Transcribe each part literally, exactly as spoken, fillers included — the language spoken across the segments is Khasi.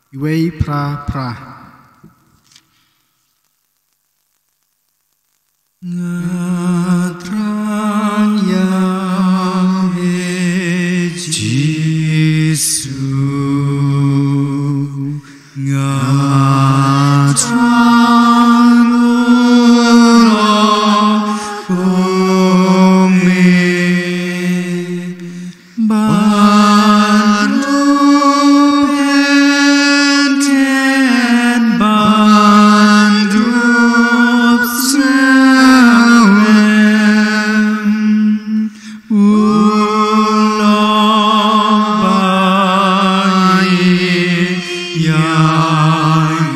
Iwei phra phra. Nga thrang ïa me Jisu, nga thrang lor kum me. Ban ruh pyntieng ban dup sngewlem. U long ba ïa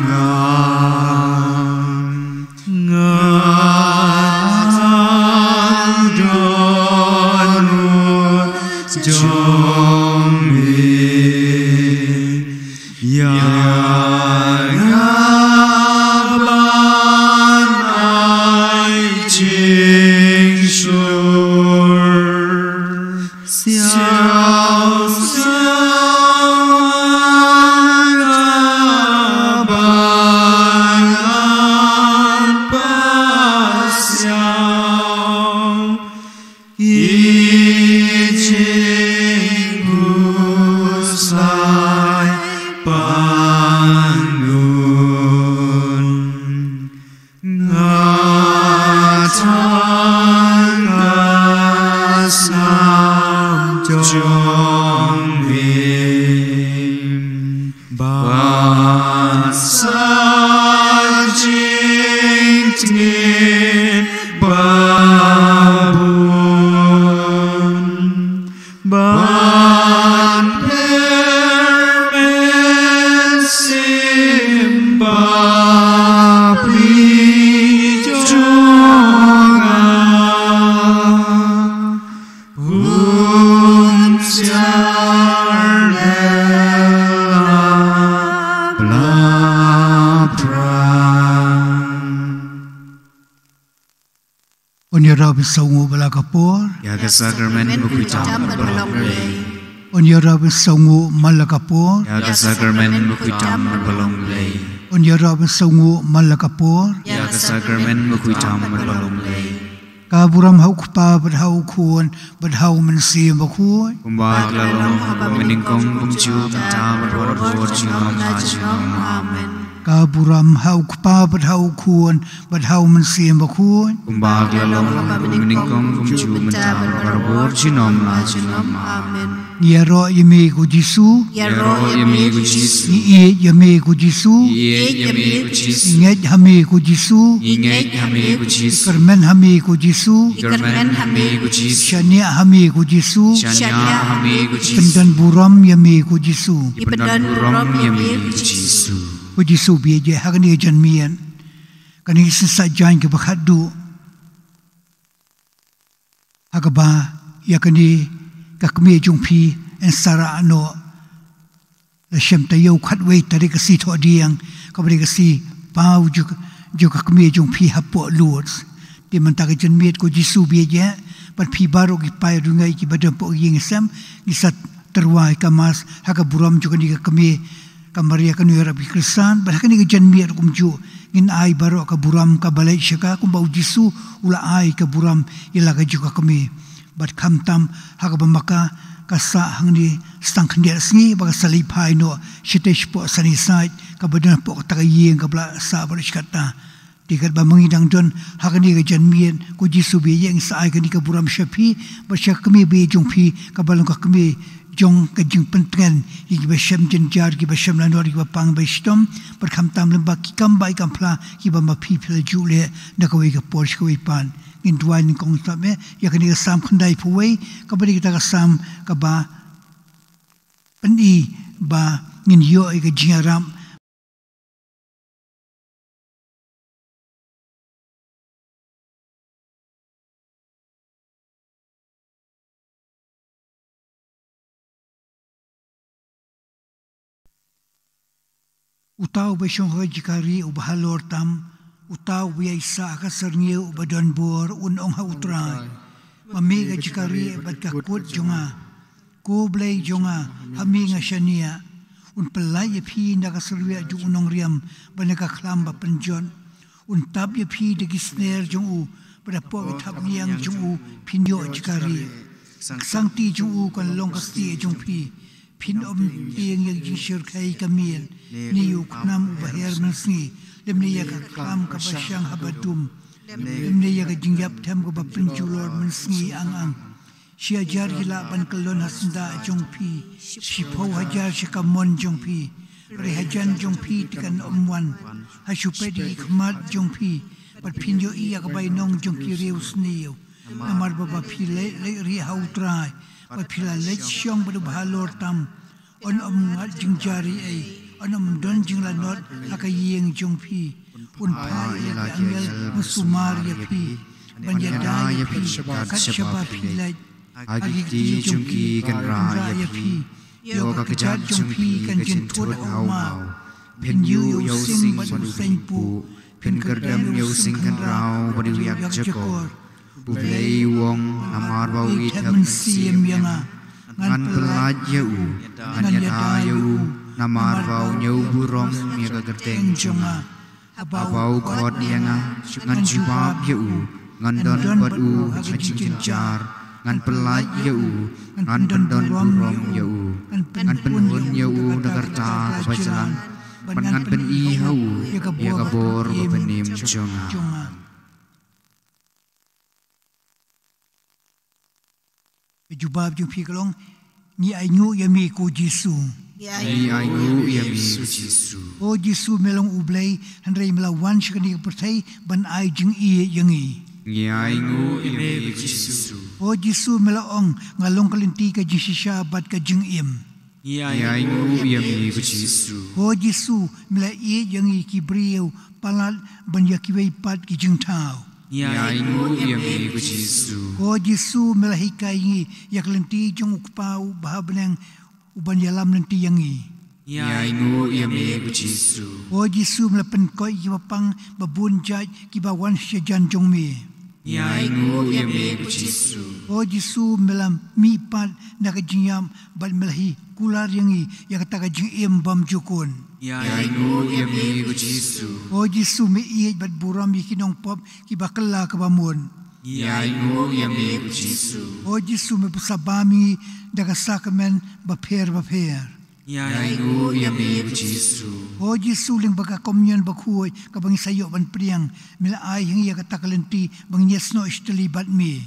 nga. Nga tang don lut jong me. Ïa nga ban ai jingshur. Siaw siaw ka bang an pa siaw. I jingkuslai pan nun. Nga tang ka sam jong me. Ban sa jingtngit ba bun. Ban pher mynsiem bapli jong nga. Hun siar leh la pla pran. Un ïarap ban sngewnguh man la ka por. Ïa ka sakramen bakhuid tam bad ba long blei. Un ïarap ban sngewnguh man la ka por. Ïa ka sakramen bakhuid tam bad ba long blei. Un ïarap ban sngewnguh man la ka por. Ïa ka sakramen bakhuid tam bad ba long blei. Ka burom ha u Kpa bad ha u Khun bad ha u Mynsiem Bakhuid. Kumba ka la long ha kaba nyngkong kumjuh mynta bad barabor junom la junom. Amen. Ka burom ha u Kpa bad ha u Khun bad ha u Mynsiem Bakhuid. Kumba ka la long ha kaba nyngkong kumjuh mynta bad barabor junom la junom. Amen. Ngi ïaroh ïa me ko Jisu. Ïaroh ïa me ko Jisu. Ngi ïeit ïa me ko Jisu. Ngi ïeit ïa me ko Jisu. Ngi ngeit ha me ko Jisu. Ngi ngeit ha me ko Jisu. Kyrmen ha me ko Jisu. Kyrmen ha me ko Jisu. Shaniah ha me ko Jisu. Shaniah ha me ko Jisu. Pyndon burom ïa me ko Jisu. Pyndon burom ïa me ko Jisu. Ko Jisu ba ïeit, ha kane ka janmiet, kane ka sngi Saitjaiñ kaba khatduh, ha kaba ïa kane ka kmie jong phi yn sa rah noh. La shem taïew khatwei tarik ka sngi Thohdieng, kaba dei ka sngi paw jong ka, jong ka kmie jong phi hapoh Lourdes. Te mynta ka janmiet ko Jisu ba ïeit, bad phi baroh ki paid ryngai kiba don hapoh ka ïing ka sem, ngi sa tyrwa ïa ka Mass ha ka burom jong kane ka kmie ka Maria ka Nongïarap ki Khristan, bad ha kane ka janmiet kumjuh ngin ai baroh ka burom kaba leit sha ka kumba u Jisu u la ai ka burom ïa la ka jong ka kmie. Bad khamtam ha kaba ma ka ka sah hangne sa tang khyndiat sngi, ba ka sa leit phai noh shatei shapoh Sunnyside kaba don hapoh kata ka ïing kaba la sah baroh shi katta. Te katba ma ngi dang don ha kane ka janmiet ko Jisu ba ïeit, ngi sa ai kane ka burom sha phi bad sha ka kmie ba ïeit jong phi, kaba long ka kmie jong ka jingpyntngen ïa kiba shem jynjar, kiba shem lanot, kiba pang ba shitom, bad khamtam lem bad ki kam bai kam phla kiba ma phi phi la ju leh na kawei ka por sha kawei pat. Ngin duwai nyngkong sngap eh ïa kane ka Salm khyndaiphew wei, kaba dei kata ka Salm kaba pyni ba ngin ïoh ïa ka jingïarap. Uta uba shong ha ka jaka rieh uba halor tam, uta uba ïaisah ha ka syrngiew uba don bor, un ong ha U Trai: Ma me ka jaka rieh bad ka kut jong nga, ko Blei jong nga, ha me nga shaniah. Un pyllait ïa phi na ka syrwiah jong u nongriam bad na ka khlam ba pynjot. Un tap ïa phi da ki sner jong u, bad hapoh ki thapniang jong u phin ïoh jaka rieh. Ka sangti jong u kan long ka stieh jong phi. Phin ym tieng ïa ka jingshyrkhei ka miet, ne ïa u khnam uba her mynsngi, lymne ïa ka khlam kaba shang haba dum, lymne ïa ka jingïap them kaba pynjulor mynsngi ang ang. Shi hajar ki lah ban kyllon ha syndah jong phi, shiphew hajar sha kamon jong phi, bad hajan jong phi te kan ym wan ha shuh pat ki khmat jong phi, bad phin ïohi ïa ka bainong jong ki riewsniew. Namar ba, ba phi leh leh rieh ha U Trai, bad phi la leit shong bad u bhalor tam, un ym ngat jingjia ei ei, un ym don jinglanot ha ka ïing jong phi. Un phah ïa la ki angel ban sumar ïa phi, ban ïada ïa phi kat shaba phi leit. Ha ki kti jong ki kan rah ïa phi, ïoh ka kjat jong phi kan jynthut ha u maw. Phin ïuh ïa u sing bad u seiñpuh, phin kyrdem ïa u sing khynraw bad u ïakjakor. U Blei u ong, namar ba u ïeit mynsiem ïa nga, ngan pyllait ïa u, ngan ïada ïa u, namar ba u ñiew burom ïa ka kyrteng jong nga. Haba u khot ïa nga, ngan jubab ïa u, ngan don bad u ha ka jingjynjar, ngan pyllait ïa u, ngan pyndon burom ïa u, ngan pynhun ïa u da ka rta kaba jlan, bad ngan pyni ha u ïa ka bor ba pynim jong nga. Ka jubab jong phi ka long, ngi ainguh ïa me ko Jisu. Ngi ainguh ïa me ko Jisu. O Jisu, me long U Blei, hynrei me la wan sha kane ka pyrthei ban ai jingïeit ïa ngi. Ngi ainguh ïa me ko Jisu. O Jisu, me la ong, nga long ka lynti, ka jingshisha bad ka jingim. Ngi ainguh ïa me ko Jisu. Ko Jisu, me la ïeit ïa ngi ki briew palat ban ïa kiwei pat ki jingthaw. Ngi ainguh ïa me ko Jisu. Ko Jisu, me la hikai ngi ïa ka lynti jong u Kpa uba ha bneng uban ïalam lynti ïa ngi. Ngi ainguh ïa me ko Jisu. Ko Jisu, me la pynkoit ïa kiba pang ba bun jait kiba wan sha jan jong me. Ngi ainguh ïa me ko Jisu. Ko Jisu, me la mihpat na ka jingïap bad me la hi kular ïa ngi ïa kata ka jingim bymjukut. Ngi ainguh ïa me ko Jisu. Ko Jisu, me ïeit bad burom ïa ki nongpop kiba kylla kaba mut. Ngi ainguh ïa me ko Jisu. Ko Jisu, me pynsabam ïa ngi da ka sakramen bapher bapher. Ngi ainguh ïa me ko Jisu. Ko Jisu, lyngba ka komunion bakhuid kaba ngi sa ïoh ban pdiang, me la ai ha ngi ïa kata ka lynti ba ngin ïasnoh shatei bad me.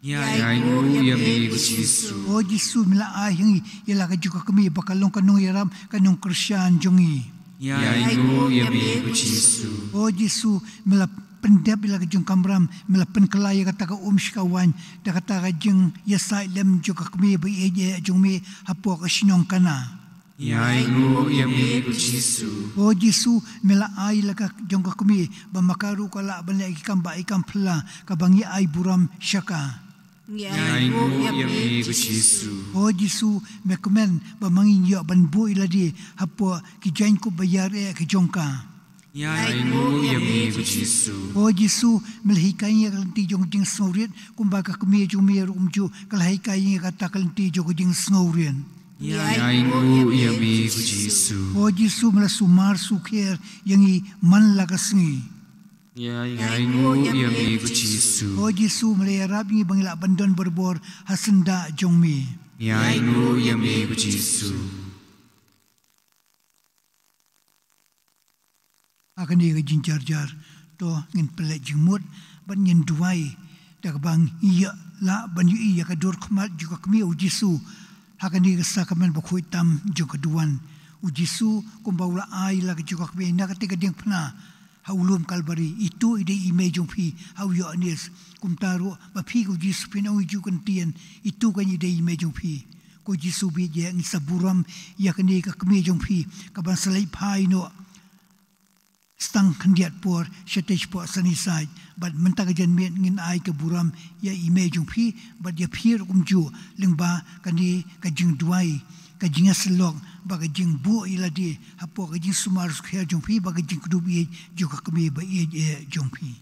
Ngi ainguh ïa me ko Jisu. Ko Jisu, me la ai ha ngi ïa la ka juh ka kmie ba ka long ka nongïarap, ka nongkyrshan jong ngi. Ngi ainguh ïa me ko Jisu. Ko Jisu, me la pyndep ïa la ka jong ka kamram, me la pynkylla ïa kata ka um sha ka waiñ da kata ka jingïasaid lem jong ka kmie ba ïeit eh jong me hapoh ka shnong Kana. Ngi ainguh ïa me ko Jisu. Ko Jisu, me la ai la ka jong ka kmie ba ma ka ruh ka lah ban leh ki kam ba ai kam phylla kaba ngi ai burom sha ka. Ngi ainguh ïa me ko Jisu. Ko Jisu, me kmen ba ma ngi ïoh ban buh ïa lade hapoh ki jaiñkup ba ïar eh ki jong ka. Ngi ainguh ïa me ko Jisu. Ko Jisu, me la hikai ïa ka lynti jong ka jingsngewrit kumba ka kmie jong me ruh kumjuh ka la hikai ïa kata ka lynti jong ka jingsngewrit. Ngi ainguh ïa me ko Jisu. Ko Jisu, me la sumar sukher ïa ngi man la ka sngi. Ngi ainguh ïa me ko Jisu. Ko Jisu, me la ïarap ïa ngi ba ngi lah ban don barabor ha syndah jong me. Ngi ainguh ïa me ko Jisu. Ha kane ka jingjarjar, to ngin pynleit jingmut bad ngin duwai da kaba ngi ïa lah ban ïohi ïa ka dur khmat jong ka kmie U Jisu ha kane ka sakramen bakhuid tam jong ka duwan. U Jisu kumba u la ai la ka jong ka kmie na katei ka diengphna ha u lum Kalbari, ito i dei i mei jong phi. Ha u Ïoannis, kumta ruh ba phi ko Jisu phin ong i ju kyntien, ito kan i dei i mei jong phi. Ko Jisu ba ïeit, ngi sa burom ïa kane ka kmie jong phi kaban sa leit phai noh stang khyndiat por shatei shapoh sani sait, bad mynta ka janmiet ngin ai ka burom ïa i mei jong phi bad ïa phi ruh kumjuh, lyngba kane ka jingduwai, ka jingïasyllok bad ka jingbuh ïa lade hapoh ka jingsumar sukher jong phi bad ka jingkdup ïeit jong ka kmie ba ïeit eh jong phi.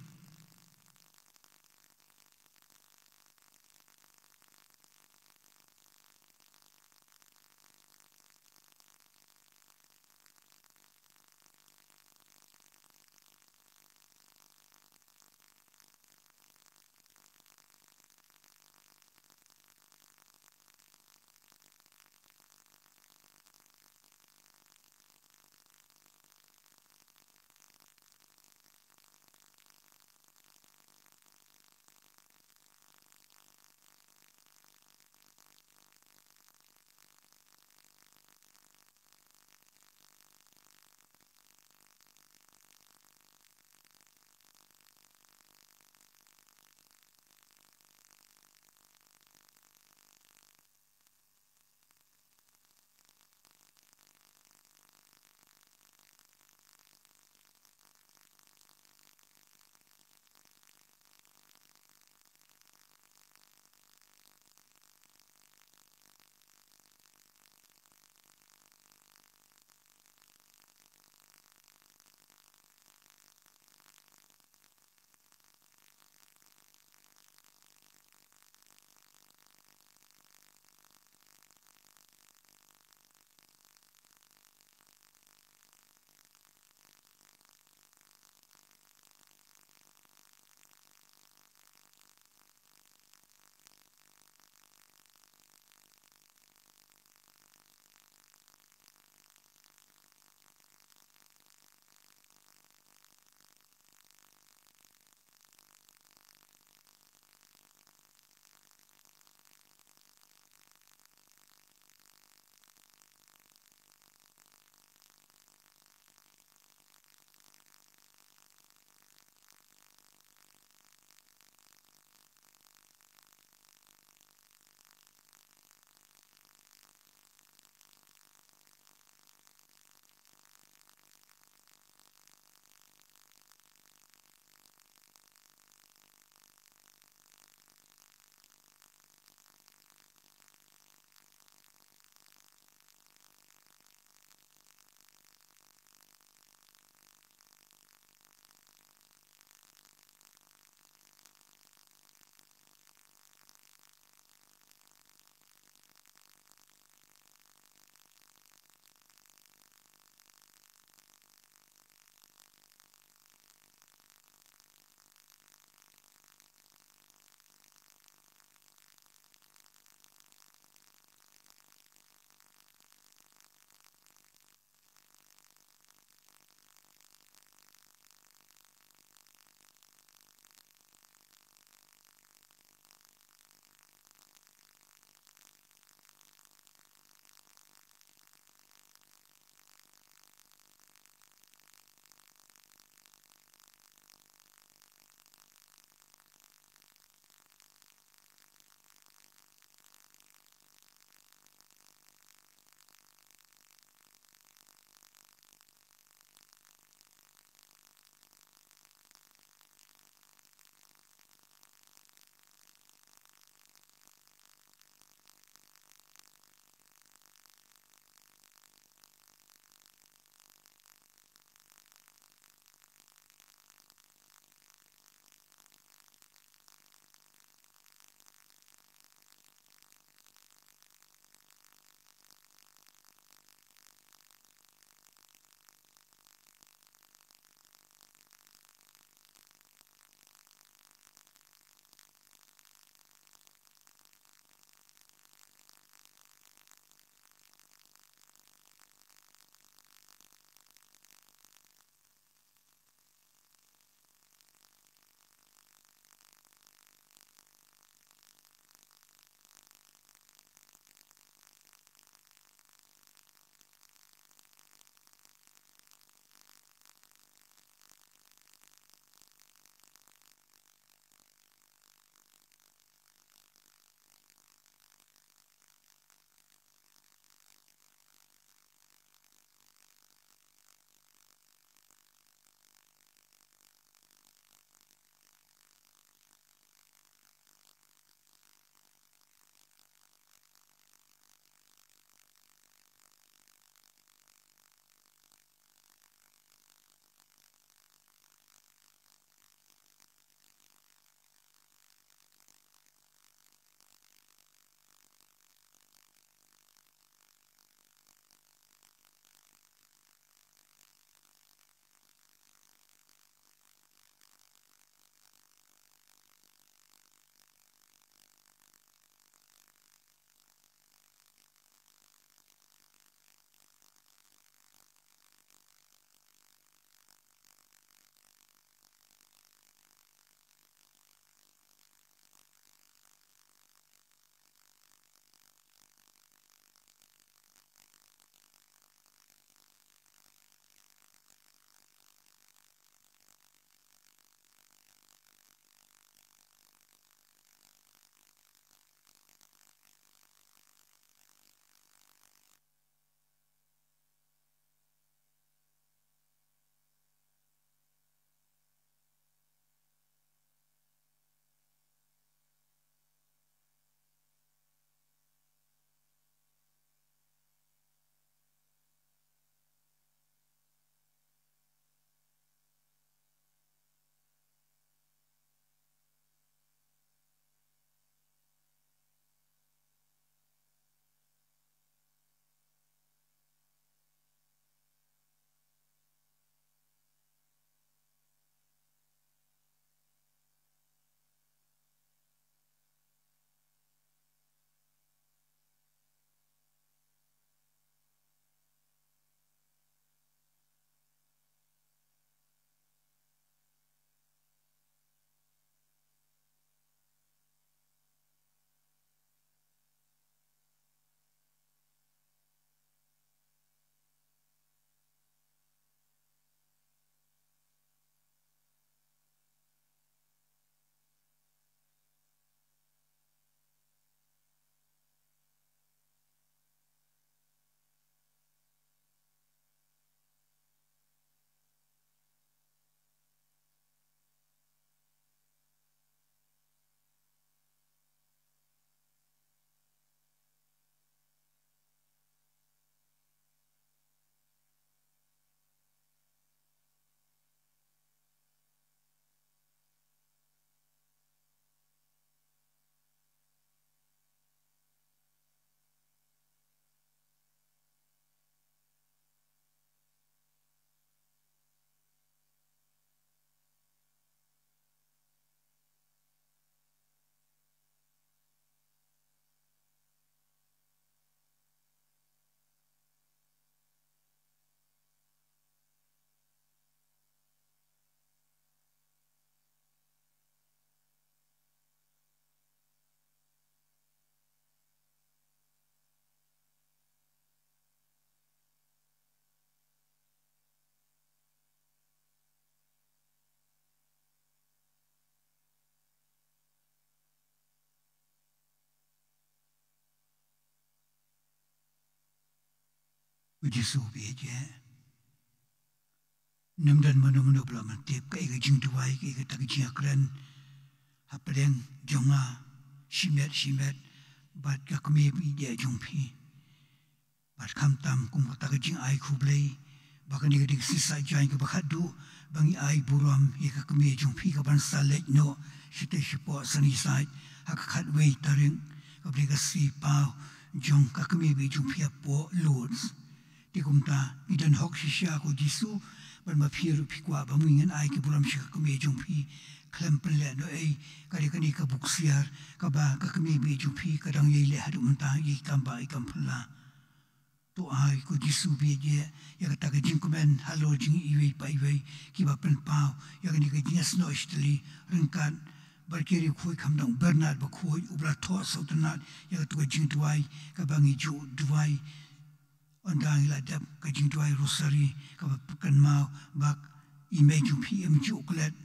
U Jisu u ïathuh, ym don mano mano ba lah ban tip kaei ka jingduwai, kaei kata ka jingïakren hapdeng jong nga shimet shimet bad ka kmie baieit jong phi. Bad khamtam kum kata ka jingai khublei ba kane ka dei ka sngi Saitjaiñ kaba khatduh ba ngi ai burom ïa ka kmie jong phi kaban sa leit noh shatei shapoh san ïa sait ha ka khatwei tarik, kaba dei ka sngi paw jong ka kmie baieit jong phi hapoh Lourdes. Te kumta ngi don hok shisha ko Jisu, bad ma phi ruh phi kwah ba ngi ngin ai ki burom sha ka kmie jong phi, khlem pynlehnohei. Ka dei kane ka buksiar kaba ka kmie baieit jong phi ka dang ïai leh haduh mynta, ïa ki kam bah, ïa ki kam phylla. To ai ko Jisu baieit ïa kata ka jingkmen halor jong ngi iwei pa iwei kiba pynpaw ïa kane ka jingïasnoh shatei ryngkat bad ki riewkhuid, khamtam u Bernard Bakhuid uba la thoh sngewtynnat ïa kata ka jingduwai kaba ngi ju duwai ynda ngi la dep ka jingduwai Rosari, kaba pynkynmaw ba i mei jong phi im ju klet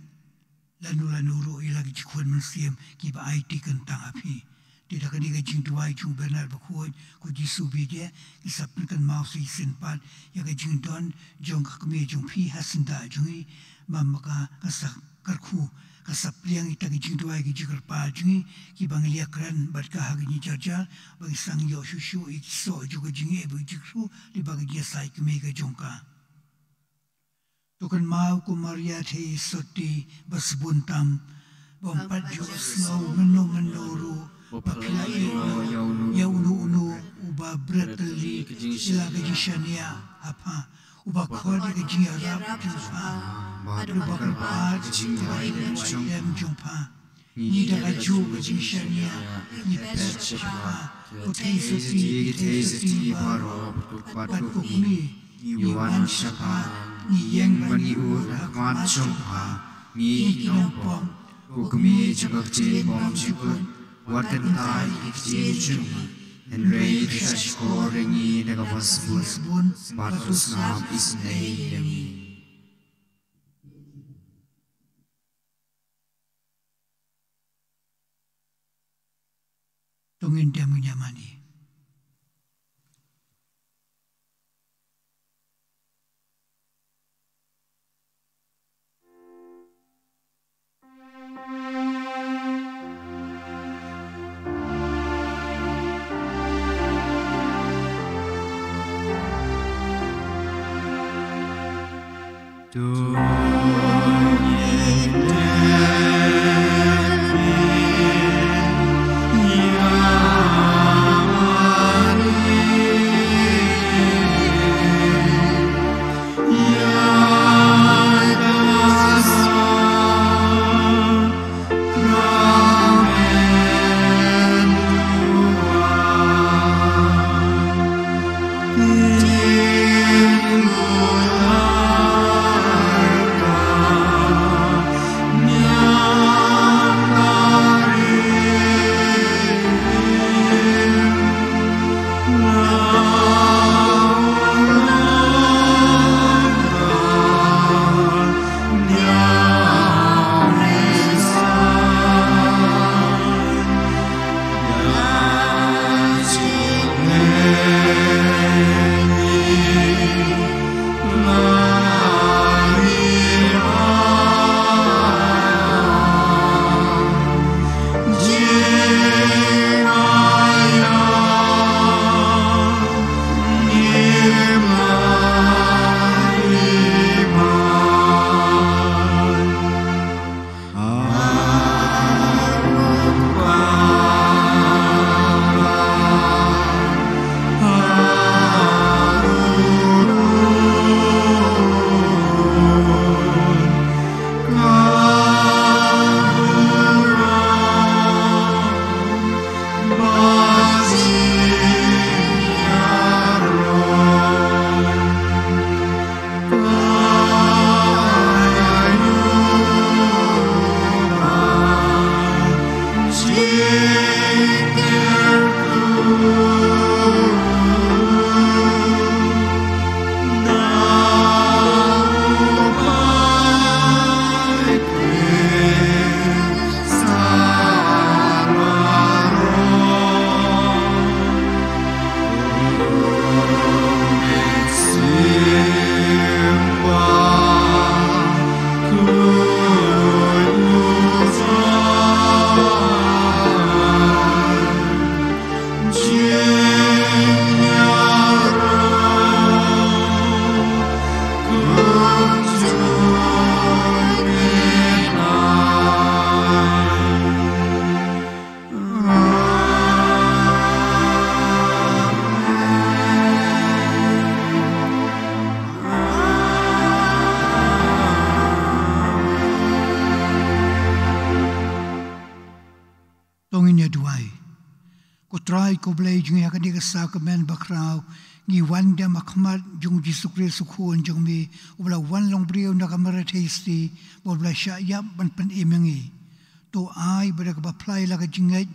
lano lano ruh ïa la ki jingkhun mynsiem kiba aiti kyntang ha phi. Te da kane ka jingduwai jong u Bernard Bakhuid, ko Jisu baieit, ngi sa pynkynmaw sa shisien pat ïa ka jingdon jong ka kmie jong phi ha syndah jong ngi. Mama ka, ka sa kyrkhu, ka sa pliang ïa kita ki jingduwai, ki jingkyrpad jong ngi kiba ngi la ïakren bad ka ha ka jingjarjar, ba ngi sa ïoh shuh shuh ïa ki soh jong ka jingeh bad jingkyrkhu lyngba ka jingïasaid kmie ka jong ka. To kynmaw ko Maria Theisotti ba sbun tam, ba ym pat ju sngew mynno mynno ruh ba phi la ïehnoh ïa uno uno uba bret ïa la ka jingshaniah ha pha, uba khot ïa ka jingïarap jong pha, bad uba kyrpad ïa ka jingduwai lem jong pha. Ngi da kajuh ka jingshaniah ngi phet sha pha, ko Theisotti, ki Theisotti baroh, bad ko kmie, ngi wan sha pha, ngi ïeng bad ngi ud ha khmat jong pha. Ngi ki nongpop, ko kmie jong ka ktien bymjukut, wat kyntait ïa ki ktien jong ngi, hynrei to shahshkor ïa ngi na kaba sbun, bad to sngew isynei ïa ngi. To ngin dem ngin ïa mane. Trai ko Blei jong ngi, ha kane ka sakramen bakhraw ngi wan dem ha khmat jong u Jisu Khrist u Khun jong me, uba la wan long briew na ka Maria Theisotti, bad uba la shah ïap ban pynim ïa ngi. To ai ba da kaba phla ïa la ka jingngeit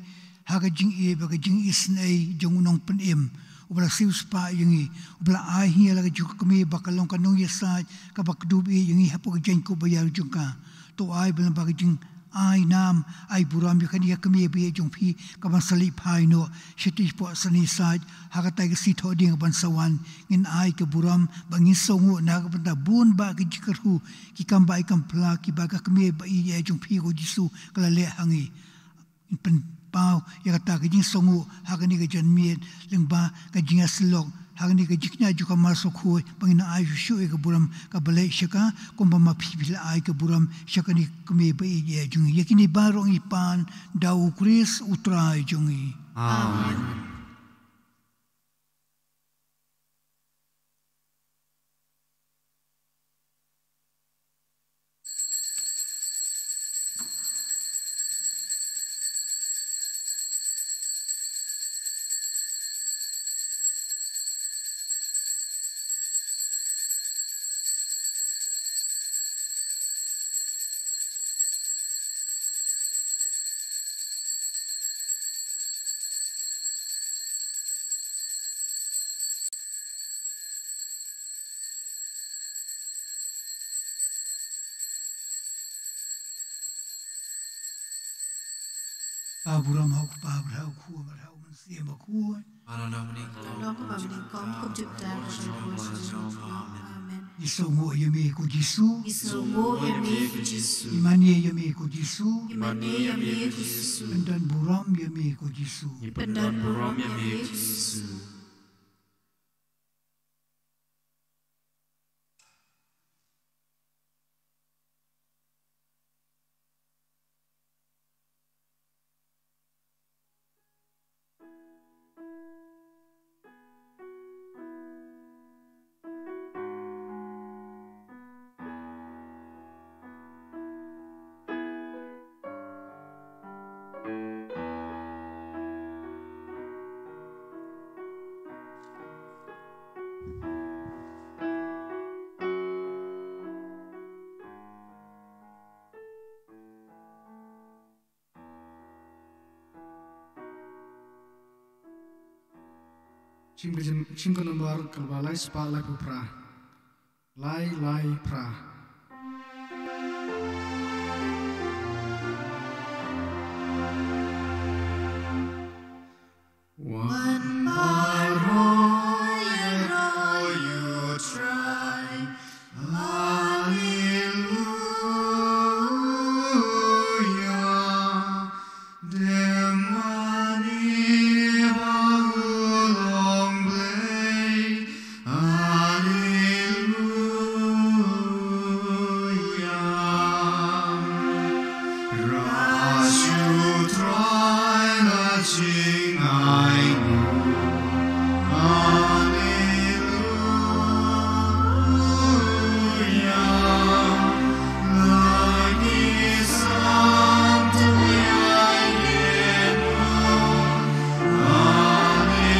ha ka jingïeit bad ka jingisynei jong u Nongpynim, uba la siewspah ïa ngi, uba la ai ha ngi la ka jong ka kmie ba ka long ka nongïasaid kaba kdup ïa ngi hapoh ka jaiñkup ba ïar jong ka. To ai ba lyngba ka jing ai nam, ai burom ïa kane ka kmie ba ïeit jong phi, kaban sa leit phai noh shatei shapoh sani said ha kata ka sngi Thohdieng kaban sa wan. Ngin ai ka burom ba ngin sngewnguh na ka bynta bun bah ki jingkyrkhu, ki kam bah ki kam phla kiba ka kmie ba ïeit jong phi ko Jisu ka la leh ha ngi. Ngin pynpaw ïa kata ka jingsngewnguh ha kane ka janmiet lyngba ka jingïasyllok ha kane ka jingkñia jong ka Mass Bakhuid, ba ngin ai shuh shuh ïa ka burom kaba leit sha ka, kumba ma phi phi la ai ka burom sha kane ka kmie ba ïeit jong ngi. Ïa kine baroh ngi pan da u Khrist u Trai jong ngi. Amen. Ka burom ha u Kpa bad ha u Khun bad ha u Mynsiem Bakhuid. Ba la long kumba nyngkong, kumjuh, kumta, shaduh. Amen. Ngi sngewnguh ïa me ko Jisu. Ngi sngewnguh ïa me ko Jisu. Ngi mane ïa me ko Jisu. Ngi mane ïa me ko Jisu. Pyndon burom ïa me ko Jisu. Ngi pyndon burom ïa me ko Jisu. Chim ka jin-, chim ka nombor kaba lai spah laiphew phra. Lai lai phra. Wan baroh ïaroh ïa u Trai. Haleluya. Dei ma ngi ba u long Blei. Haleluya. Rah sha u Trai la jingainguh. Haleluya. La ki sam to ïaineh. Haleluya.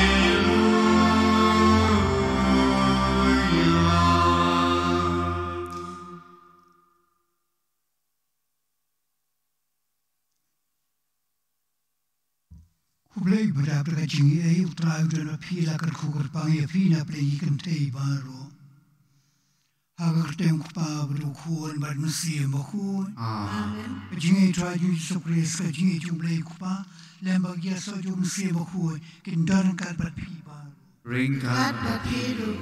Khublei ba da ka jingïeit, u Trai u don bad phi, la kyrkhu kyrpang ïa phi na pdeng ki kynthei baroh. Ha ka kyrteng u Kpa bad u Khun bad u Mynsiem Bakhuid. Amen. Ka jingïeit u Trai jong u Jisu Khrist, ka jingïeit jong u Blei u Kpa, lem bad ka jingïasoh jong u Mynsiem Bakhuid, kin don ryngkat bad phi baroh. Ryngkat bad phi ruh.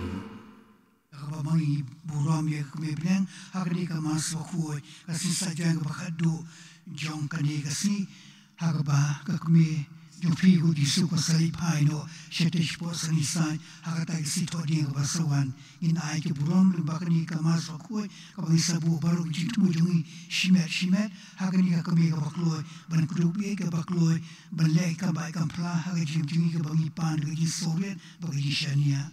Da kaba ma ngi burom ïa ka Kmie bneng ha kane ka Mass Bakhuid, ka sngi Saitjaiñ kaba khatduh jong kane ka sngi, ha kaba ka Kmie jong phi ko Jisu ka sa leit phai noh shatei shapoh sani said ha kata ka sngi Thohdieng kaba sa wan. Ngin ai ka burom lyngba kane ka Mass Bakhuid kaba ngin sa buh baroh ka jingthmu jong ngi shimet shimet ha kane ka Kmie kaba kloi ban kdup ïa kaba kloi ban leh ka bai kam phla ha ka jingim jong ngi kaba ngi pan da ka jingsngewrit bad ka jingshaniah.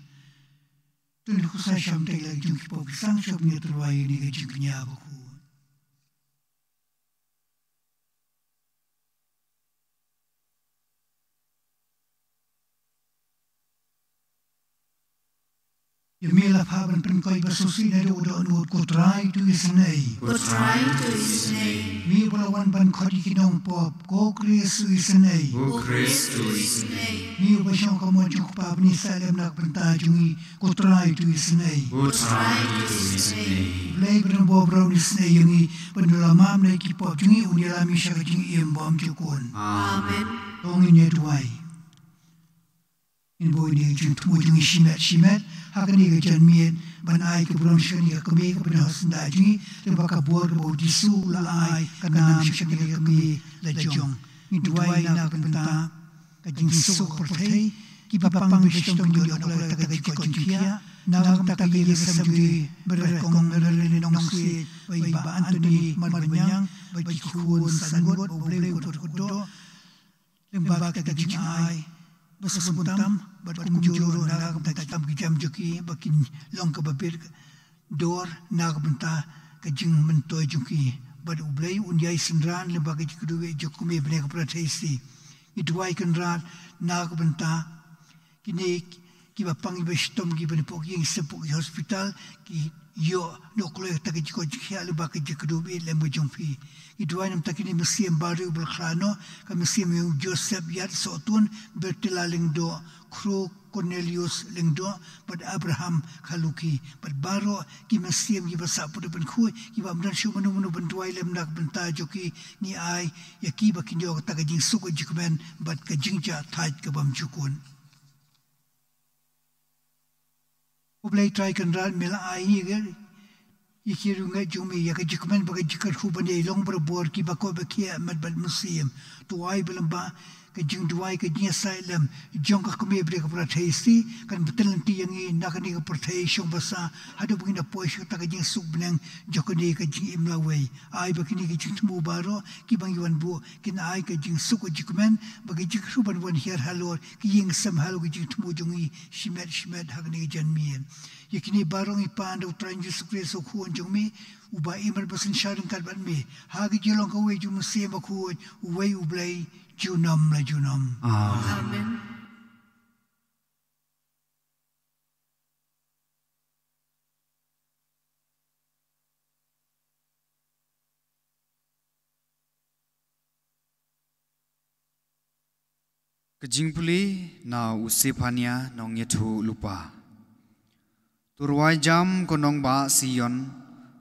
To ngin ïa khuslai sham teng la ki jong ki pop ki sang, shwa ban ïa tyrwa ïa kane ka jingkñia bakhuid. Me la phah ban pynkoit ba sngewsih naduh u dohnud, ko Trai to isynei. Ko Trai to isynei. Me ba la wan ban khot ïa ki nongpop, ko Khrist to isynei. Ko Khrist to isynei. Me ba shong ka mon jong u Kpa ban ïasaid lem na ka bynta jong ngi, ko Trai to isynei. Ko Trai to isynei. Blei ba don bor ba un isynei ïa ngi, ban da la map na ki pop jong ngi, un ïalam ïa ngi sha ka jingim bymjukut. Amen. To ngin ïa duwai. Ngin buh ïa ka jingthmu jong ngi shimet shimet ha kane ka janmiet, ban ai ka burom sha kane ka kmie kaba don ha syndah jong ngi, lyngba ka bor kaba u Jisu u la ai, ka nam sha kane ka kmie la jong. Ngi duwai na ka bynta ka jingsuk pyrthei, kiba pang ba shitom kin ïoh na ka bynta ka jingkoit jingkhiah, na ka bynta ka ïing ka sem jong ngi, Brother Kong, Brother Lin Nongsiej, bad i Bah Anthony Marbaniang, bad ki khun san ngut ba U Blei u kut kut doh. Lyngba kita ki jingai ba sbun tam bad kumjuh ruh na ka bynta ki kam ki jam jong ki, ba kin long kaba bit dor na ka bynta ka jingmyntoi jong ki. Bad U Blei un ïai synran lyngba ka jingkyrduh jong ka kmie bneng ka Brother Tracy. Ngi duwai Kynrad na ka bynta kine kiba pang kiba shitom, kiba na pok ïing sem pok hospital, ki ïoh noh kloi kata ka jingkoit jingkhiah lyngba ka jingkyrduh bad lem ka jong phi. Ngi duwai namar kine mynsiem baroh ba la khlad noh, ka mynsiem jong u Joseph Ïatsohtun, Bertila Lyngdoh, Khru Cornelius Lyngdoh, bad Abraham Khaluki, bad baroh ki mynsiem kiba sah put ban khuid, kiba ym don shuh mano mano ban duwai lem na ka bynta jong ki. Ngi ai ïa ki ba kin ïoh kata ka jingsuk ka jingkmen bad ka jingjahthait ka bymjukut. Ko Blei Trai Kynrad, me la ai ïa ki riewngeit jong me ïa ka jingkmen bad ka jingkyrkhu ban ïai long barabor kiba koit ba khiah met bad mynsiem. To ai ba lyngba ka jingduwai, ka jingïasaid lem jong ka kmie bad ka Brother Tracy, kan pyntip lynti ïa ngi na kane ka pyrthei shong basa, haduh ba ngin da poi sha kata ka jingsuk bneng jong kane ka jingim lawei. Ai ba kine ki jingthmu baroh kiba ngi wan buh kin ai ka jingsuk ka jingkmen bad ka jingkyrkhu ban wan hiar halor ki ïing sem halor ka jingthmu jong ngi shimet shimet ha kane ka janmiet. Ïa kine baroh ngi pan da U Trai Jisu Khrist U Khun jong me, uba im bad synshar ryngkat bad me ha ka jinglong kawei jong U Mynsiem Bakhuid, uwei U Blei, junom la junom. Amen. Amen. Ka jingpule na u Sephania nongïathuhlypa. To rwai jam ko nongbah Sion,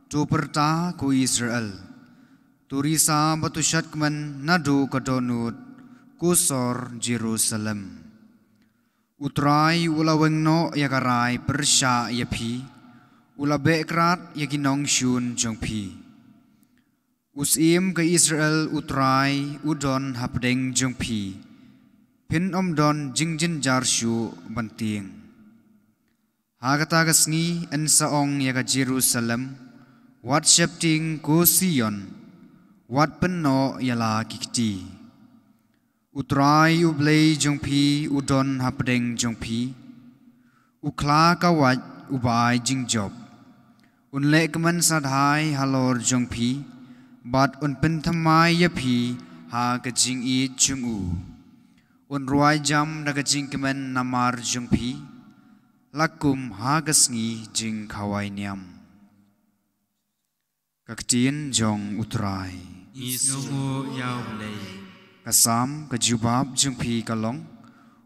to pyrta ko Israel. To risa bad to shadkmen naduh ka dohnud, ko sor Jerusalem. U Trai u la weng noh ïa ka rai pyrshah ïa phi, u la beh krad ïa ki nongshun jong phi. U Syiem ka Israel U Trai u don hapdeng jong phi. Phin ym don jingjynjar shuh ban tieng. Ha kata ka sngi yn sa ong ïa ka Jerusalem, wat sheptieng ko Sion, wat pynnoh ïa la ki kti. U Trai U Blei jong phi u don hapdeng jong phi. U khla ka wait uba ai jingjop. Un leh kmen sadhai halor jong phi, bad un pynthymmai ïa phi ha ka jingïeit jong u. Un rwai jam da ka jingkmen namar jong phi, la kum ha ka sngi jingkhawai niam. Ka ktien jong U Trai. Ngi sngewnguh ïa U Blei. Ka Salm, ka jubab jong phi ka long: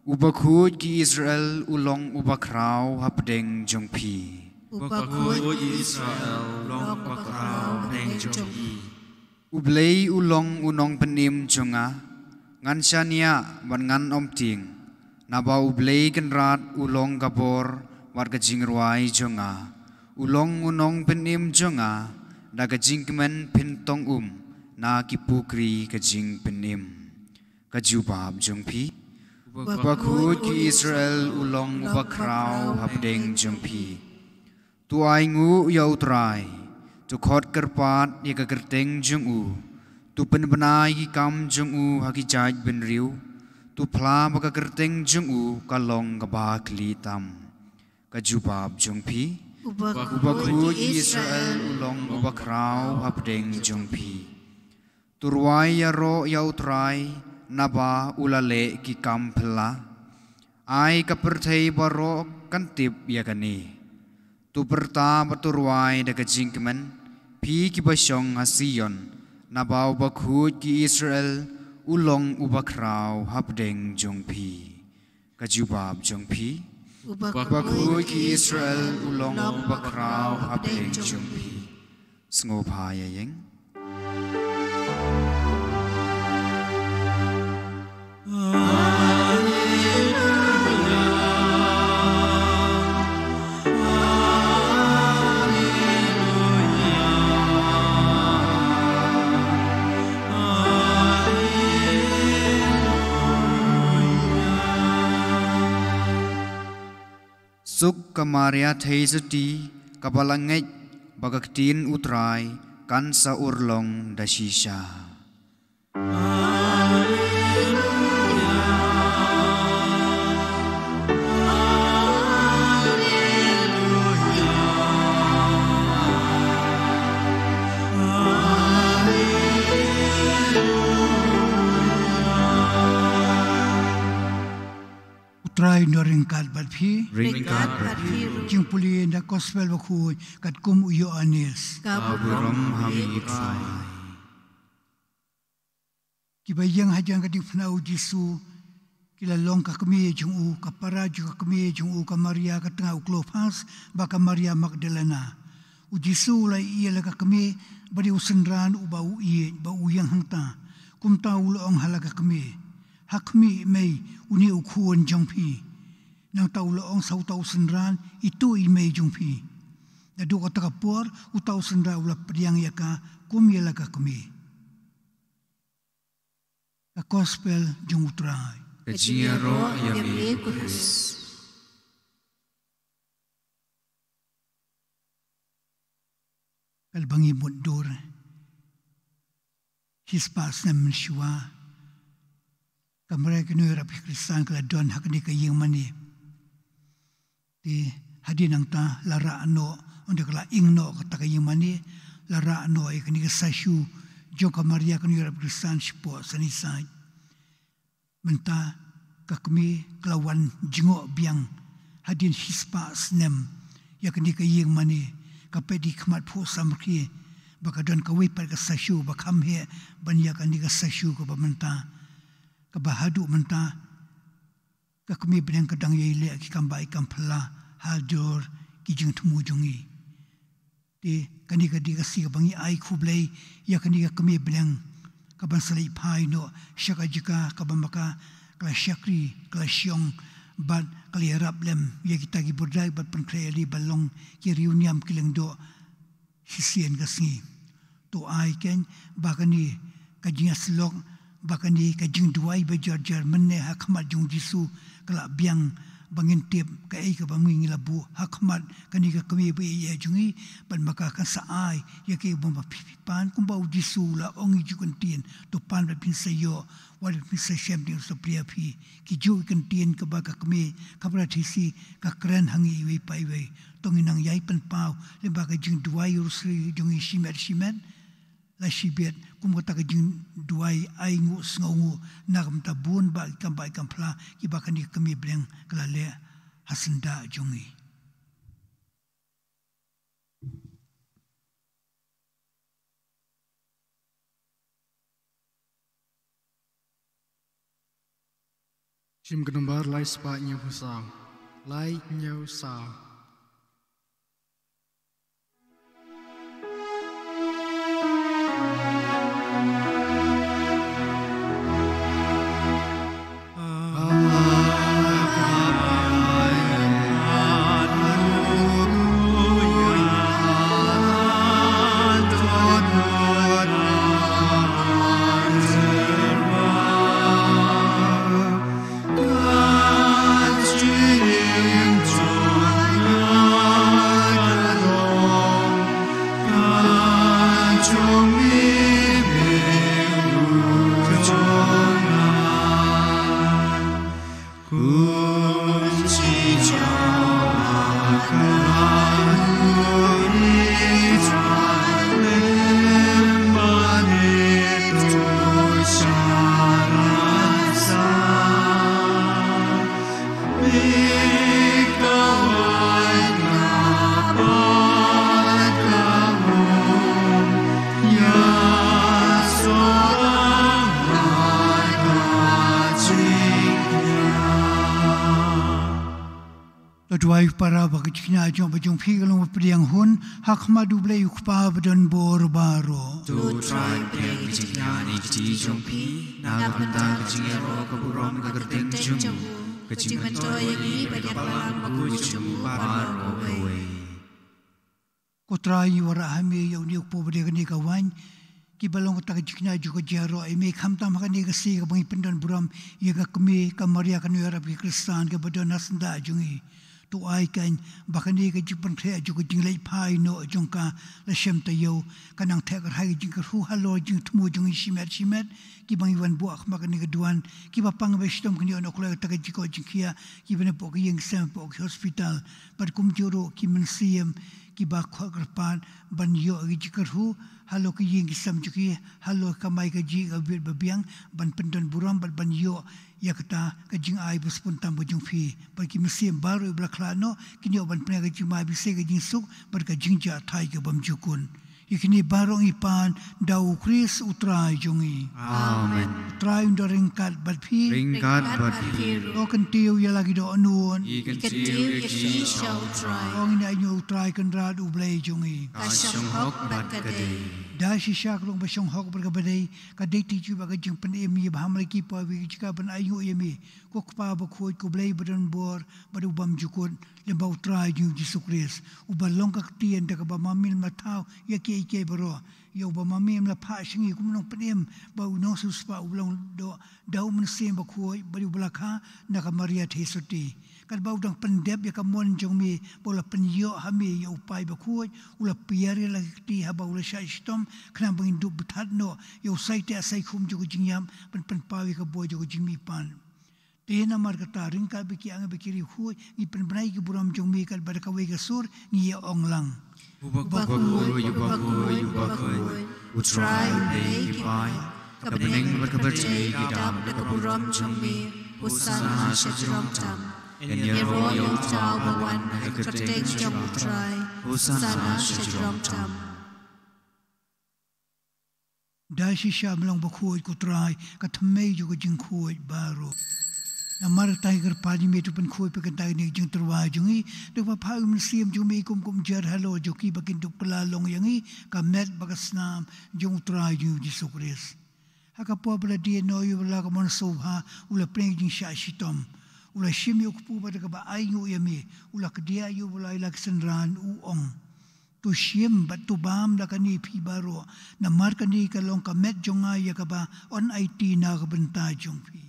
U Bakhuid ki Israel u long uba khraw hapdeng jong phi. U Bakhuid ki Israel u long uba khraw hapdeng jong phi. U Blei u long u nongpynim jong nga, ngan shaniah bad ngan ym tieng. Naba U Blei Kynrad u long ka bor bad ka jingrwai jong nga. U long u nongpynim jong nga, da ka jingkmen phin tong um na ki pukri ka jingpynim. Ka jubab jong phi. U Bakhuid ki Israel u long uba khraw hapdeng jong phi. To ainguh ïa U Trai, to khot kyrpad ïa ka kyrteng jong u, to pynbna ïa ki kam jong u ha ki jaid bynriew, to phla ba ka kyrteng jong u ka long kaba khlieh tam. Ka jubab jong phi. U Bakhuid ki Israel u long uba khraw hapdeng jong phi. To rwai ïaroh ïa U Trai, naba u la leh ki kam phylla. Ai ka pyrthei baroh kan tip ïa kane. To pyrta bad to rwai da ka jingkmen, phi kiba shong ha Sion, naba u Bakhuid ki Israel u long uba khraw hapdeng jong phi. Ka jubab jong phi. U Bakhuid ki Israel u long uba khraw hapdeng jong phi. Sngewbha ïa ïeng. Suk ka Maria theisotti, kaba la ngeit ba ka ktien U Trai kan sa urlong da shisha. U Trai un ryngkat bad phi. Ryngkat bad phi ruh. Jingpule na Gospel Bakhuid katkum u Ïoannis. Ka burom ha me, U Trai. Kiba ïeng hajan ka diengphna U Jisu ki la long ka kmie jong u, ka para jong ka kmie jong u, ka Maria ka tnga u Klopas bad ka Maria Magdalena. U Jisu u la ïohi ïa la ka kmie bad ïa u synran uba u ïeit, bad u ïeng hangta. Kumta u la ong ha la ka kmie, "Ha khmih, mei, une u khun jong phi." Nangta u la ong sa uta u synran, "Ito i mei jong phi." Naduh kata ka por uta u synran u la pdiang ïa ka kum ïa la ka kmie. Ka Gospel jong U Trai. Ka jingïaroh ïa me, Khrist. Katba ngi mutdur shispah snem mynshuwa, ka Maria ka nongïarap ki Khristan ka la don ha kane ka ïingmane. Te hadien nangta la rah noh, ynda ka la ing noh kata ka ïingmane, la rah noh ïa kane ka statue jong ka Maria ka nongïarap ki Khristan shapoh Sunnyside. Mynta ka kmie ka la wan jngoh biang hadien shispah snem ïa kane ka ïingmane, ka peit da ki khmat phuh samrkhie ba ka don kawei pat ka statue ba kham heh ban ïa kane ka statue kaba mynta, kaba haduh mynta ka kmie bneng ka dang ïai leh ki kam bai kam phylla halor ki jingthmu jong ngi. Te kane ka dei ka sngi kaba ngi ai khublei ïa kane ka kmie bneng kaban sa leit phai noh sha ka jaka kaba ma ka ka la shakri, ka la shong bad ka la ïarap lem ïa kita ki bordai bad pynkhreh ïa lade ban long ki riewniam ki lyngdoh shisien ka sngi. To ai kein ba kane ka jingïasyllok, ba kane ka jingduwai ba jar jar mynne ha khmat jong U Jisu ka la biang, ba ngin tip kaei kaba ngi ngi la buh ha khmat kane ka kmie ba ïeit jong ngi, bad ma ka kan sa ai ïa kaei ba ma phi phi pan, kumba U Jisu u la ong ïa ki ju kyntien, "To pan bad phin sa ïoh, wat phin sa shem, te ngan sa plie ïa phi." Ki ju kyntien kaba ka kmie ka Maria theisotti ka kren ha ngi iwei pa iwei. To ngin nang ïai pynpaw lyngba ka jingduwai Rosary jong ngi shimet shimet, la shibit kum kata ka jingduwai ai nguh sngew nguh na ka bynta bun bah ki kam bai kam phylla kiba kane ka kmie bneng ka la leh ha syndah jong ngi. Shim ka nombar lai spah hynñiew phew saw. Lai hynñiew saw. Ai para, ba ka jingkñia jong, ba jong phi ka long ba pdiang hun ha khmat U Blei U Kpa ba don bor baroh. To trai pdiang ka jingkñia ne ka jingkti jong phi na ka bynta ka jingïaroh, ka burom, ka kyrteng jong u, ka jingmyntoi ïa ngi bad ïa ka balang bakhuid jong u baroh kawei. Ko Trai, ngi wanrah ha me ïa une u kpoh bad ïa kane ka waiñ, kiba long kata ka jingkñia jong ka jingïaroh ïa me, khamtam ha kane ka sngi kaba ngi pyndon burom ïa ka kmie ka Maria ka nongïarap ki Khristan kaba don ha syndah jong ngi. To ai kein ba kane ka jingpynkhreh jong ka jingleit phai noh jong ka la shem taïew, kan nang theh kyrhai ka jingkyrkhu halor jingthmu jong ngi shimet shimet, kiba ngi wan buh ha khmat kane ka duwan, kiba pang ba shitom kin ïoh noh kloi kata ka jingkoit jingkhiah, kiba napoh ki ïing ki sem, napoh ki hospital, bad kumjuh ruh ki mynsiem kiba khot kyrpad ban ïoh ïa ka jingkyrkhu halor ki ïing ki sem jong ki, halor ka kamai kajih, ka bit ba biang, ban pyndon burom bad ban ïoh ïa kata ka jingai ba sngewbha tam ka jong phi. Bad ki mynsiem baroh ba la khlad noh kin ïoh ban pynïaid ka jingma bishar, ka jingsuk bad ka jingjahthait ka bymjukut. Ïa kine baroh ngi pan da U Khrist U Trai jong ngi. Amen. U Trai un don ryngkat bad phi. Ryngkat bad phi ruh. To kyntiew ïa la ki dohnud. Ngi kyntiew ïa ki sha U Trai. To ngin ainguh U Trai Kynrad U Blei jong ngi. Ka shong hok bad ka dei. Da shisha ka long ba shong hok bad kaba dei, ka dei tang shuh ba ka jingpynim ïa ba ha Malaki poi wi ka jaka ban ainguh ïa me, ko Kpa bakhuid, ko Blei ba don bor bad u bymjukut, lem bad U Trai jong ngi U Jisu Khrist, uba long ka ktien da kaba ma me la thaw ïa kiei kiei baroh, ïa uba ma me la phah sha ngi kum u nongpynim bad u nongsiewspah uba long doh, da u Mynsiem Bakhuid bad uba la kha na ka Maria Theisotti. Katba u dang pyndep ïa ka mon jong me, ba u la pynïoh ha me ïa u Paid Bakhuid, u la pynïar ïa la ki kti haba u la shah shitom, khnang ba ngin dup bthah noh ïa u saiteh saikhum jong ka jingïap, ban pynpaw ïa ka bor jong ka jingmihpat. Te namar kata, ryngkat bad ki angel bad ki riewkhuid, ngi pynbna ïa ki burom jong me katba da kawei ka sur ngi ïa ong lang. U bakhuid, u bakhuid, u bakhuid, U Trai U Blei ki paid, ka bneng bad ka pyrthei ki dap da ka burom jong me. Hosana sha jrong tam. Yn ïaroh ïa uta uba wan ha ka kyrteng jong U Trai. Hosana sha jrong tam. Da shisha me long bakhuid ko Trai, ka thymmei jong ka jingkhuid baroh. Namar kata ngi kyrpad ïa me, to pynkhuid pat ïa kane ka jingtyrwa jong ngi, da kaba phah ïa u Mynsiem jong me kum kumjuh halor jong ki, ba kin dup kylla long ïa ngi ka met bad ka snam jong U Trai jong ngi U Jisu Khrist. Ha ka por ba la die noh ïa u, ba la ka mon sngewbha, u la pynlong ka jingshah shitom. U la shim ïa u kpu bad da kaba ainguh ïa me, u la kdiah ïa u, ba la ïa la ki synran, u ong: To shim bad to bam la kane phi baroh, namar kane ka long ka met jong nga ïa kaba yn aiti na ka bynta jong phi.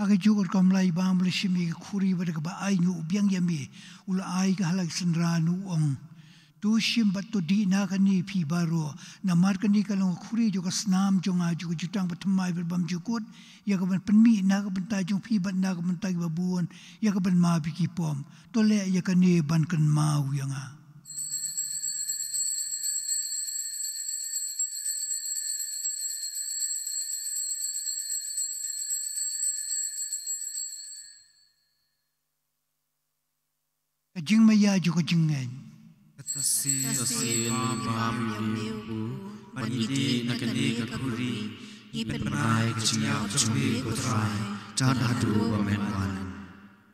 Ha kajuh ka rukom lai bam u la shim ïa ka khuri bad da kaba ainguh u biang ïa me, u la ai ka ha la ki synran, u ong: To shim bad to dih na kane phi baroh, namar kane ka long ka khuri jong ka snam jong nga, jong ka jutang bathymmai bad bymjukut, ïa kaban pynmih na ka bynta jong phi bad na ka bynta kiba bun, ïa kaban map ïa ki pop. To leh ïa kane ban kynmaw ïa nga. Ka jingmaïa jong ka jingngeit. Kata sien, kata sien ngi bam ïa me u kpu, bad ngi dih na kane ka khuri, ngi pynbna ïa ka jingïap jong me ko Trai, tad haduh ba men wan.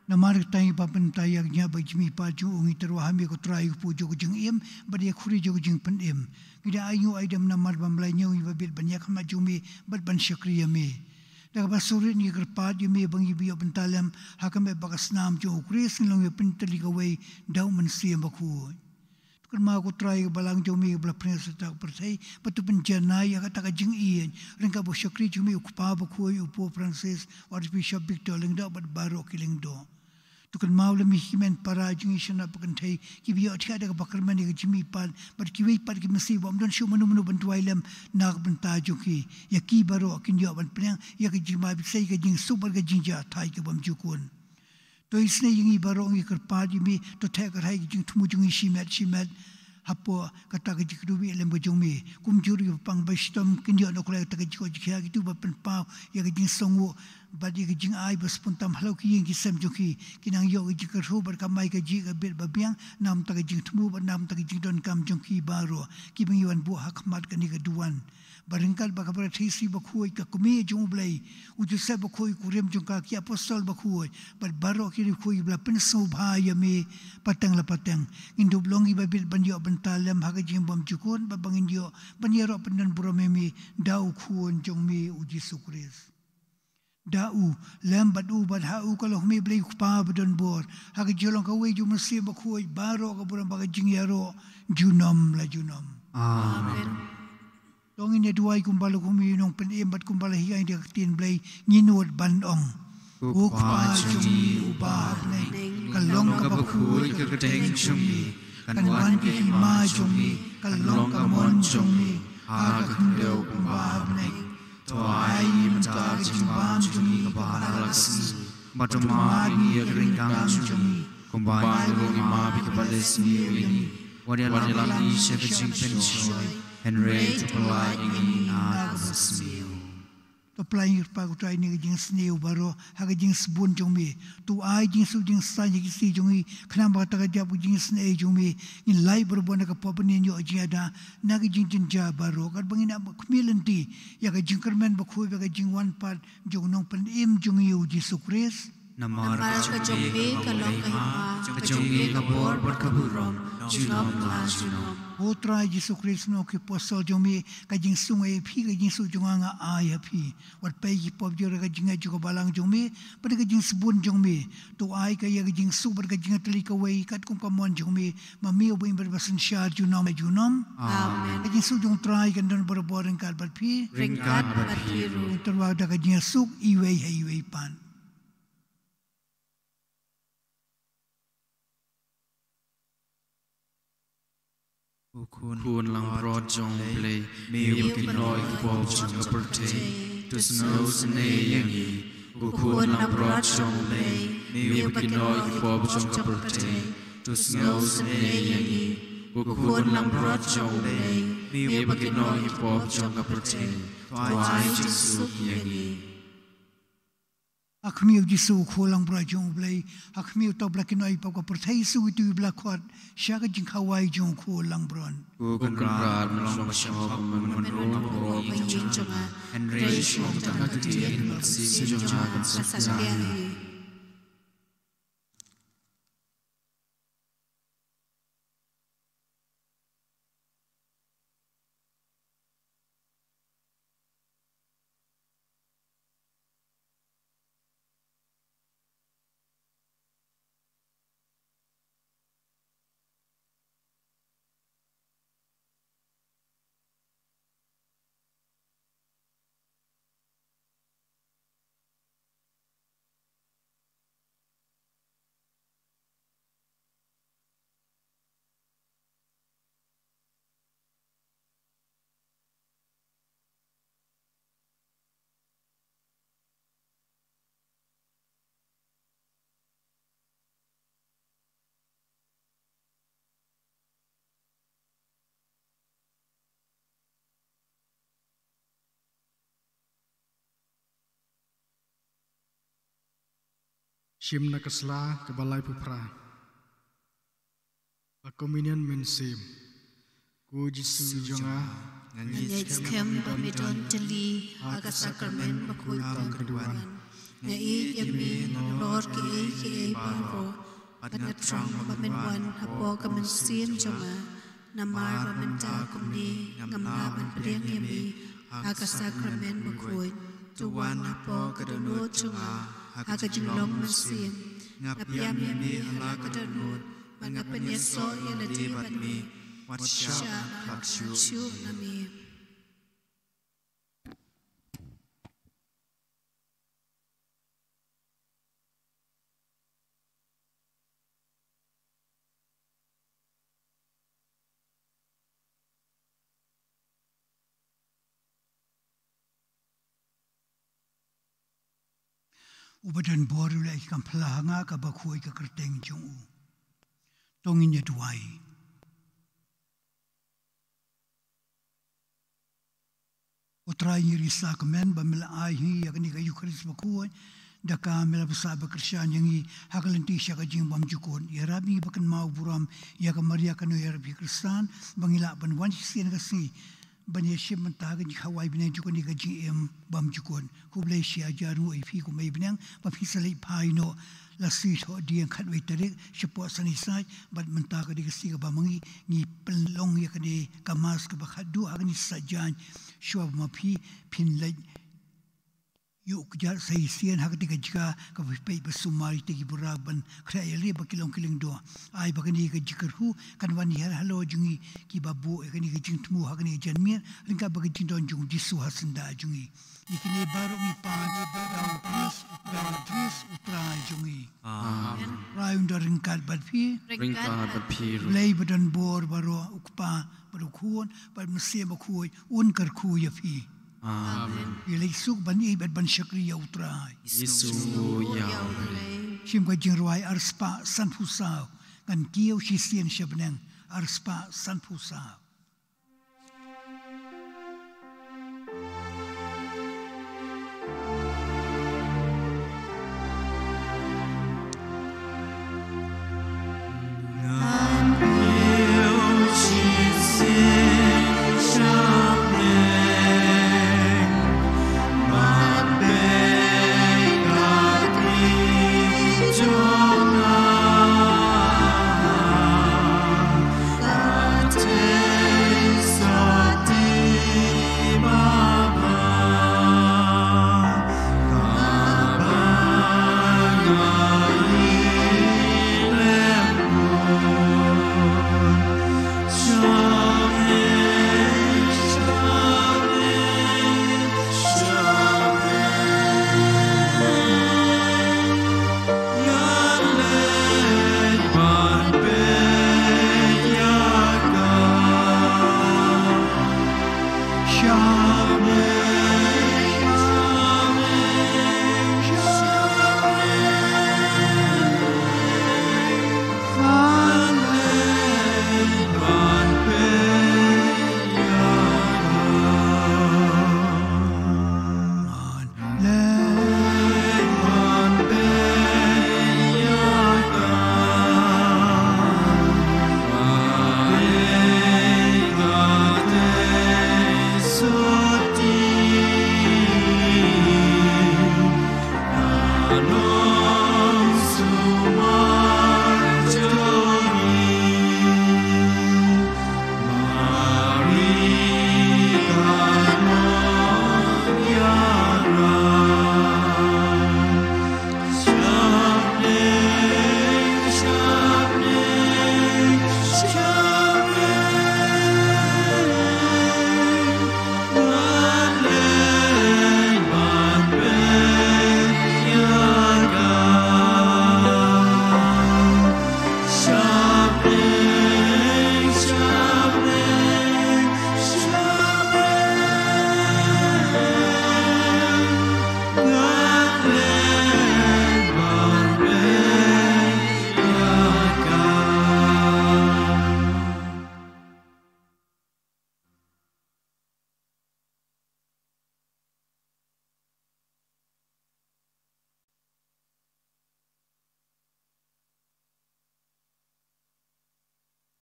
Namar kata ngi pynbna ïa ka jingïap bad jingmihpat jong u, ngi tyrwa ha me ko Trai u kpu jong ka jingim, bad ïa ka khuri jong ka jingpynim. Ngi da ainguh aidem namar ba me la ñiew ïa ngi ba bit ban ïakhmat jong me, bad ban shakri ïa me. Da kaba surit ngi kyrpad ïa me ba ngi ïoh bynta lem ha ka met bad ka snam jong u Khrist, ngi long ïa pynthikna kawei da u Mynsiem Bakhuid. To kynmaw ko Trai ka balang jong me kaba la pynïasoh ha kata ka pyrthei, bad to pynjanai ïa kata ka jingïeit ryngkat bad u shakri jong me u Kpa Bakhuid, u Pope Francis, u Archbishop Victor Lyngdoh bad baroh ki lyngdoh. To kynmaw lem ïa ki hynmen para jong ngi shaphang kynthei kiba ïoh thiah da kaba kyrmen ïa ka jingmihpat, bad kiwei pat ki mynsiem bym don shuh mano mano ban duwai lem na ka bynta jong ki. Ïa ki baroh kin ïoh ban pdiang ïa ka jingma bishar, ka jingsuk bad ka jingjahthait ka bymjukut. To isynei ïa ngi baroh, ngi kyrpad ïa me, to theh kyrhai ka jingthmu jong ngi shimet shimet hapoh kata ka jingkyrduh ïa lem ka jong me. Kumjuh ruh ïa ki ba pang ba shitom kin ïoh noh khlem kata ka jingkoit jingkhiah, kito ba pynpaw ïa ka jingsngew bad ïa ka jingai ba sngewbha tam halor ki ïing ki sem jong ki, ki nang ïoh ka jingkyrhuh bad kamai kajih ka bit ba biang na ka bynta ka jingthmu bad na ka bynta ka jingdonkam jong ki baroh kiba ngi wan buh ha khmat kane ka duwan. Ba ryngkat bad ka Barathai Sui Bakhuid, ka Kmie jong U Blei, u Joseph Bakhuid, u kurim jong ka, ki apostol bakhuid bad baroh ki riewkhuid ba la pynsngewbha ïa me pateng la pateng, ngin dup long kiba bit ban ïoh bynta lem ha ka jingbymjukut bad ba ngin ïoh ban ïaroh pyndonburom ïa me da u Khun jong me u Jisu Khrist. Da u, lem bad u bad ha u ka long me Blei u Kpa badonbor, ha ka jinglong kawei jong U Mynsiem Bakhuid, baroh ka burom bad ka jingïaroh junom la junom. Amen. To ngin ïa duwai kumba la khmih ïa u Nongpynim bad kumba la hikai da ka ktien Blei, ngin nud ban ong: U Kpa jong ngi uba ha bneng, ka long kaba khuid ka kyrteng jong me, kan wan ka hima jong me, kan long ka mon jong me ha ka khyndew kumba ha bneng. To ai ïa ngi mynta ka jingbam jong ngi kaba ha la ka sngi, bad to map ïa ngi ïa ka ryngkang jong ngi, kumba ngi ruh ngi map ïa kiba leh sniew ïa ngi. Wat ïalam ïa ngi sha ka jingpynshoi, hynrei to pynlait ïa ngi na kaba sniew. To pynlait ïa ngi, Kpa, ko Trai, na ka jingsniew baroh ha ka jingsbun jong me. To ai jingsuk jingsaiñ ha ki sngi jong ngi, khnang ba kata ka dap ka jingisynei jong me, ngin lait barabor na ka pop, ngin ïoh jingïada na ka jingjynjar baroh, katba ngin ap khmih lynti ïa ka jingkyrmen bakhuid bad ka jingwan pat jong u Nongpynim jong ngi u Jisu Khrist. Namar ka jong me ka long ka hima, ka jong me ka bor bad ka burom, junom la junom. Ko Trai Jisu Khrist, nong ki apostol jong me, ka jingsuk nga ïa phi, ka jingsuk jong nga nga ai ha phi. Wat peit ki pop jong ngi da ka jingngeit jong ka balang jong me bad ka jingsbun jong me. To ai ka ïa ka jingsuk bad ka jingïatylli kawei katkum ka mon jong me, ma me uba im bad ba synshar junom la junom. Amen. Ka jingsuk jong u Trai kan don barabor ryngkat bad phi. Ryngkat bad phi ruh. Ngin tyrwa da ka jingïasuk iwei ha iwei pat. Ko Khun langbrot jong U Blei, me uba kynnoh ïa ki pop jong ka pyrthei, to sngewsynei ïa ngi. Ko Khun langbrot jong U Blei, me uba kynnoh ïa ki pop jong ka pyrthei, to sngewsynei ïa ngi. Ko Khun langbrot jong U Blei, me uba kynnoh ïa ki pop jong ka pyrthei, to ai jingsuk ïa ngi. Ha khmih, U Jisu, U Khun langbrot jong U Blei, ha khmih, uta uba la kynnoh ïa ki pop ka pyrthei, suk ïa uta uba la khot sha ka jingkhawai jong U Khun langbrot. Ko Kynrad, men long ba shong, men rung, ko Kynrad jong nga, hynrei shong tang ka ktien, ka mynsiem jong nga kan sa pdiang ïa ngi. Shim na ka sla kaba laiphew phra. A Communion Mynsiem. Ko Jisu jong nga, nga ngeit skhem ba me don tylli ha ka Sakramen bakhuid tang ka duwan. Nga ïeit ïa me nalor kiei kiei baroh, bad nga thrang ba men wan hapoh ka mynsiem jong nga. Namar ba mynta kumne ngam lah ban pdiang ïa me ha ka Sakramen bakhuid. To wan hapoh ka dohnud jong nga ha ka jinglong mynsiem. Nga pdiang ïa me ha la ka dohnud, bad nga pynïasoh ïa lade bad me. Wat shah khlad shuh na me. Uba don bor u leh ïa ki kam phla ha nga, kaba khuid ka kyrteng jong u. To ngin ïa duwai. Trai, ngi risa kmen ba me la ai ha ngi ïa kane ka Ïukharist bakhuid. Da ka me la pynsah ba kyrshan ïa ngi ha ka lynti sha ka jingbymjukut. Ïarap ïa ngi ba kynmaw burom ïa ka Maria ka nongïarap khristan ba ngi lah ban wan shisien ka sngi ban ïashim bynta ha ka jingkhawai bneng jong kane ka jingim bymjukut. Khublei shi hajar nguh ïa phi ko Mei bneng ba phi sa leit phai noh la shu thoh dieng khatwei tarik shapoh Sunday Side bad mynta ka dei ka sngi kaba ma ngi ngi pynlong ïa kane ka Mass kaba khatduh ha kane ka Saitjaiñ shuwa ba ma phi phin leit ïuh kjat sa shisien ha kata ka jaka kaba phi peit ba sumar ïa kita ki briew ban khreh ïaleh ba ki long ki lyngdoh. Ai ba kane ka jingkyrkhu kan wan hiar halor jong ngi kiba buh ïa kane ka jingthmu ha kane ka janmiet ryngkat bad ka jingdon jong u Jisu ha syndah jong ngi. Ïa kine baroh ngi pan da u Khrist, da u Khrist u Trai jong ngi. Amen. Trai un don ryngkat bad phi. Ryngkat bad phi ruh. Blei ba don bor baroh, u Kpa bad u Khun bad u Mynsiem Bakhuid un kyrkhu ïa phi. Amen. Ïa leit suk ban ïeit bad ban shakri ïa u Trai. Jisu ïa u lei. Shim ka jingrwai arspah sanphew saw. Ngan kiew shisien sha bneng arspah sanphew saw.